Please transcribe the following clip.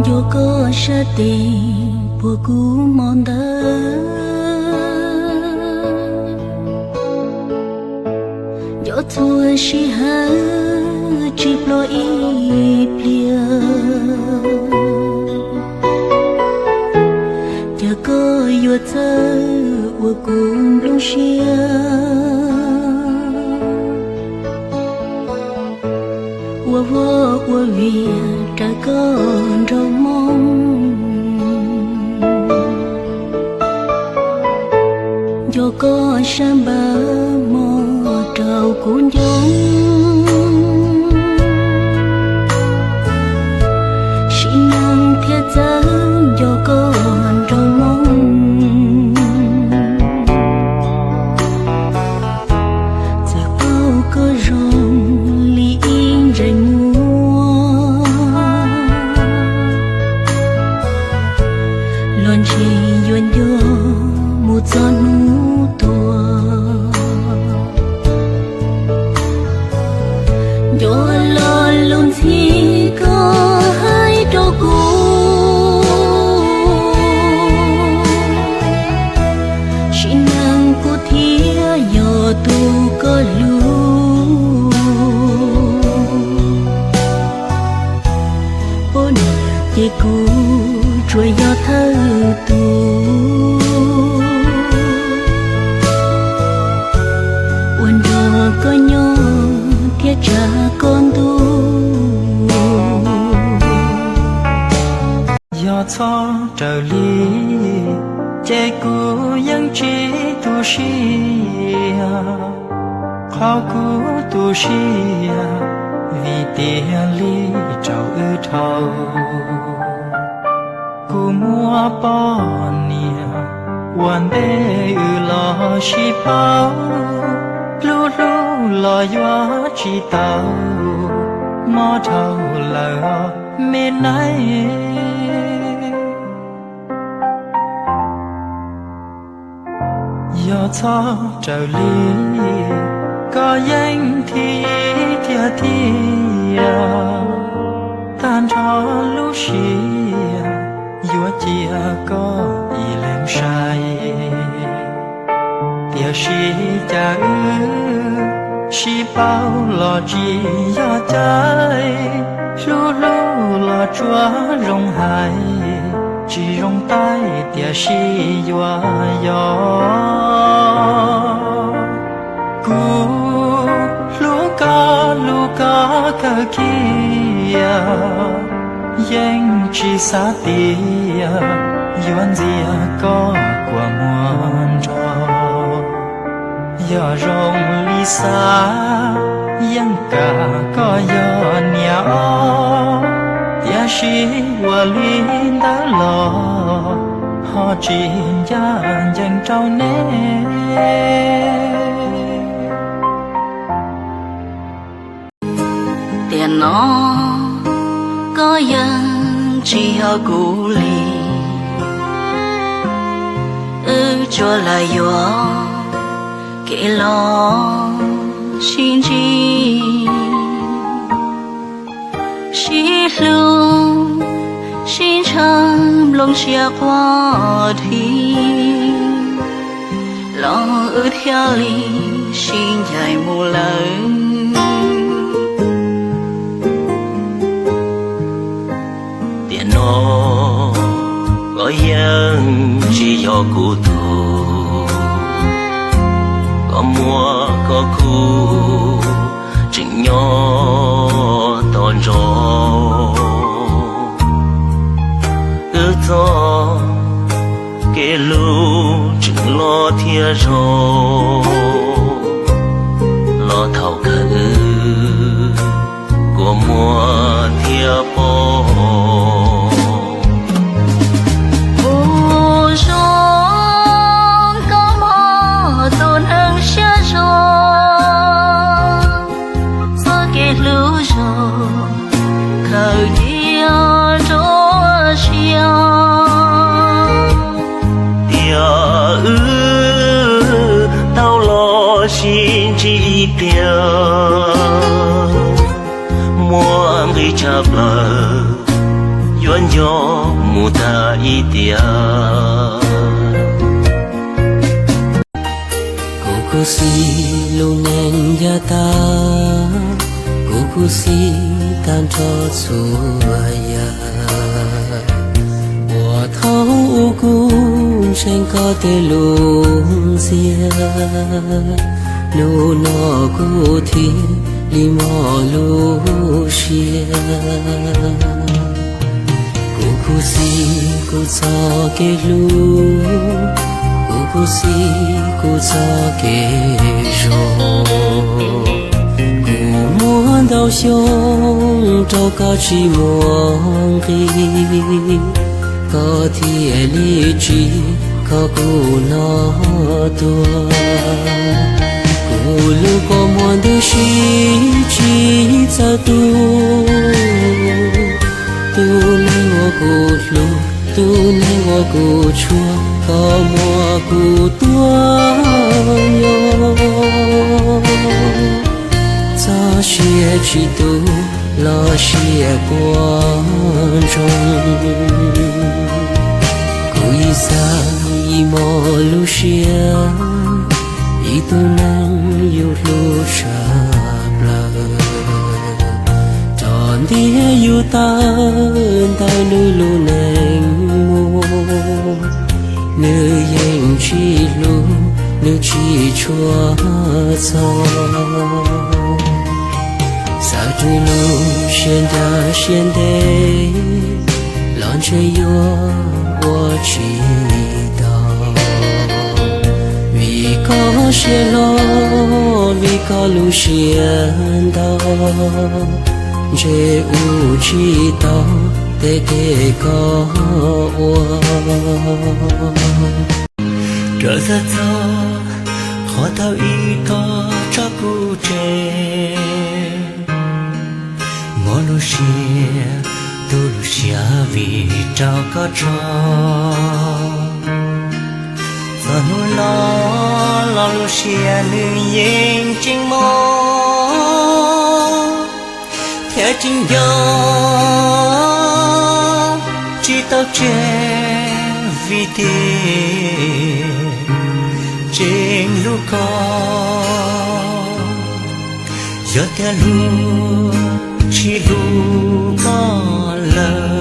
Nco koj sab tes puag kuv hmo ntawd, nco txhua sij hawm tsis ploj ib pliag. Cas koj yuav txawj ua kuv nplooj siab, ua voj ua vias raws koj nraug moo. Nco koj sab npawg hmo rau kuv nco, sim neej thiaj txawj nco koj nraug moo. Txawm paub koj zoo li ib ntsais muag, los ntshe yuav nco mus txog hnub tuag. Nco lo lus ntxhi koj hais rau kuv, sim neej kuv thiaj yog tus koj hlub. Poj niam ces kuv tsuas yog thawj tus, ua nrog koj nyob thiab tsa koj ntuj. Yog txhob raws li, ces kuv yeej tsis tu siab. Qhov kuv tu siab, vim tiag li rau wb dhau. Kuv muaj poj niam, ua ntej wb los sib paub, hlub hlub los yuav tsis tau, mob dhau lawm os me neeg. Yog txhob raws li, koj yeej thib thiab thiab, tag nrho lub siab yuav cia koj ib leeg saib. Tiam sis cas wb sib paub los tsis yog caij, hlub hlub los tsuas zoo hais, tsis zoo taij tiam sis yuav yog. Kuv hlub koj hlub koj kawg kiag, yeej tsis xav tias yuav ntxias koj kua muag nrog. Yog zoo li xav, yeej kam koj yog niam os, tiam sis ua li ntawd los ho tsis ncaj ncees rau neb. Tiam no koj yeej tsis yog kuv li, wb tsuas lam yuav kev los sib ntsib, sib hlub, sib ntshaw nplooj siab quaj dhi, los wb thiaj li sib ncaim mus lawm. Tiam no koj yeej tsis yog kuv tug, koj muaj koj khub tseem nyob tos ntsoov. Wb txoj kev hlub tseem loj thiab zoo, los thaum kawg wb kua muag thiab pom. Kuv zoo koj muaj tus neeg siab zoo, txoj kev hlub zoo khaws cia nruab siab. Tiam wb tau los sib ntsib ib pliag, muaj nqis tshaj plaws yuav nco mus tag ib tiam. Kuv khuv xim lub neej yav tag, kuv khuv xim tag nrho txhua yam. Puas thaum ub kuv ntseeg koj tej lus ntxias, hnub no kuv thiaj li mos lub siab. Kuv khuv xim kuv txoj kev hlub, kuv khuv xim kuv txoj kev zoo. Kuv muaj ntau xyoo rau koj tsis muaj nqis, koj thiaj li tsis kho kuv no tuag. Kuv lub kua muag ntws si tsis txawj tu, tus neeg uas kuv hlub, tus neeg uas kuv tshua, koj muab kuv tua nyo. Txoj sia tsis tu los sia puas ntsoog. Kuv ib txhia ib mos lub siab, ib tug neeg yus hlub tshaj plaws. Rau ntiag yus tawm ntawm nws lub neej mus, nws yeej tsis hlub, nws tsis tshua txog. Xav rau lub siab ncaj siab ntev los ntshe yuav ua tsis tau, vim koj siab hlob, vim koj lub siab ntau, ntshe ua tsis tau tej kev koj ua. Kawm txog txog qhov thawj ib koj tso kuv tseg, muab lub siab tu lub siab vim rau koj tso. Txog hnub no los lub siab nws yeej tseem mos thiab tseem nco, tsis tau tseg vim tias tseem hlub koj. Yog tias hlub tsis hlub koj lawm,